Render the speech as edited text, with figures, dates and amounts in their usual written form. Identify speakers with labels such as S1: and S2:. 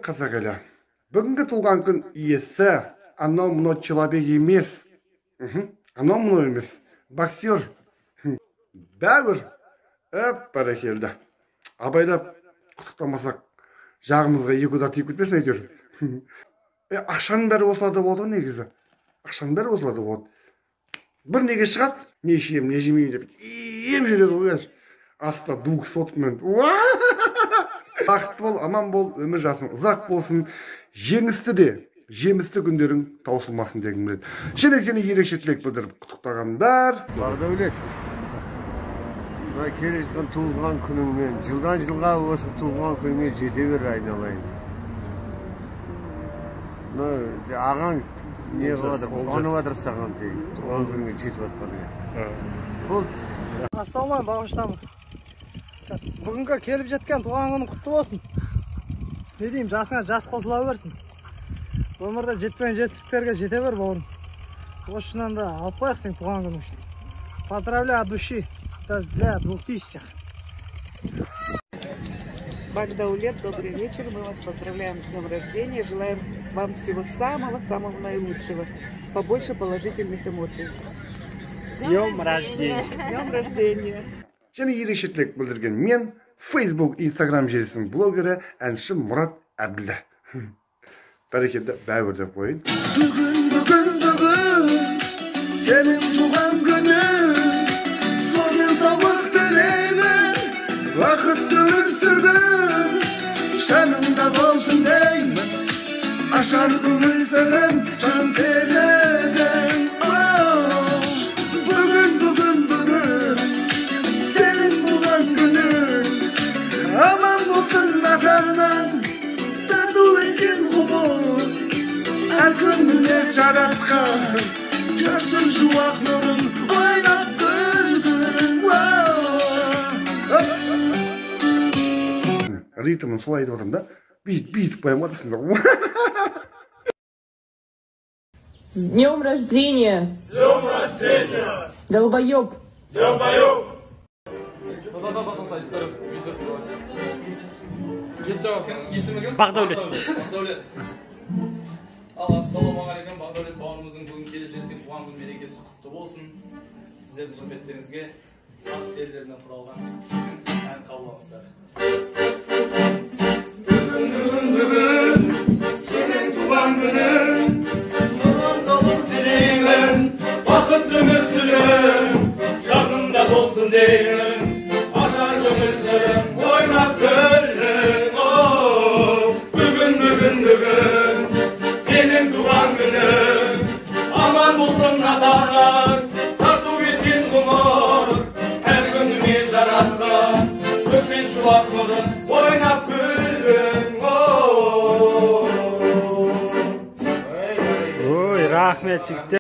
S1: Қазақ елі, бүгінгі туған күн иесі анау мынау человек емес, анау мынау емес, боксер Бәуір. Әп, бәрекелді. Абайлап құттықтамасақ, жағымызға екі удар тиіп кетпесін әйтеуір. Ақшаның бәрі осыларда болады ғой негізі. Ақшаның бәрі осыларда болады. Бір неге шығады, не ішемін, не жемеймін деп ем жүреді ғой қазір. Аста 200-мен. Бақытты бол, аман бол, өмір жасың ұзақ болсын. Жеңісті де, жемісті күндерің таусылмасын дегім келеді. Және сені ерекше тілек білдіріп құттықтағандар.
S2: Бақдәулет, мына келе жатқан туылған күніңмен, жылдан жылға осы туылған күніңе жете бер айналайын. Мына ағаң не қылып, қуанып жатыр саған тегі, туған күніңе жетіп жатқаныңа. Болды.
S3: Ассалаумағалейкум, бағыштамын. Бүгінгі келіп жеткен туған күнің құтты болсын. Не деймін, жасыңа жас қосыла берсін. Өмірде жетпеген жетістіктерге жете бер, бауырым. Осынан да алып қояйық сен туған күнің үшін. Поздравляю от души для 2000-х.
S4: Бақдаулет, добрый вечер. Мы вас поздравляем с днем рождения. Желаем вам всего самого-самого наилучшего. Побольше положительных эмоций.
S5: С днем рождения!
S4: С днем рождения!
S1: Және ерекше тілек білдірген мен, Facebook, Instagram желісінің блогері, әнші Мұрат Әбділда. Бәрекелді, Бәуір деп қояйын. Бүгін, бүгін, бүгін, сенің туған күнің, зор денсаулық тілеймін, бақытты өмір сүргін, жаныңда болсын деймін, ашар көңіл сырым, жан серігім. Бүгін, бүгін, бүгін, сенің туған күнің, аман болсын ата-анаң, тату еткен ғұмыр, әр күніне жаратқан, төксін шуақ нұрын, ойнап күлгін. Ритмін солай айтып отырмын да, бүйтіп қоямын ғой арасында.
S6: С днем рождения!
S7: С днем рождения!
S6: Долбоеб!
S7: Долбоеб!
S5: Бақдәулет.
S7: Бақдәулет. Ал, ассалаумағалейкум, Бақдәулет бауырымыздың бүгін келіп жеткен туған күн мерекесі құтты болсын. Сіздердің құрметтеріңізге саз серілерінен құралған ән қабыл алыңыздар. Бүгін, бүгін, бүгін, сенің туған күнің, денсаулық тілеймін, бақытты өмір сүрің, жаныңда болсын деймін, ашар көңіл сырың, ойнап күлің. Бүгін, бүгін, бүгін, сенің туған күнің, аман болсын ата-анаң, тарту еткен ғұмыр, әр күніңе жаратқан, көксен шуақ нұрын, ойнап күлің.
S5: Ой, рахмет жігіттер.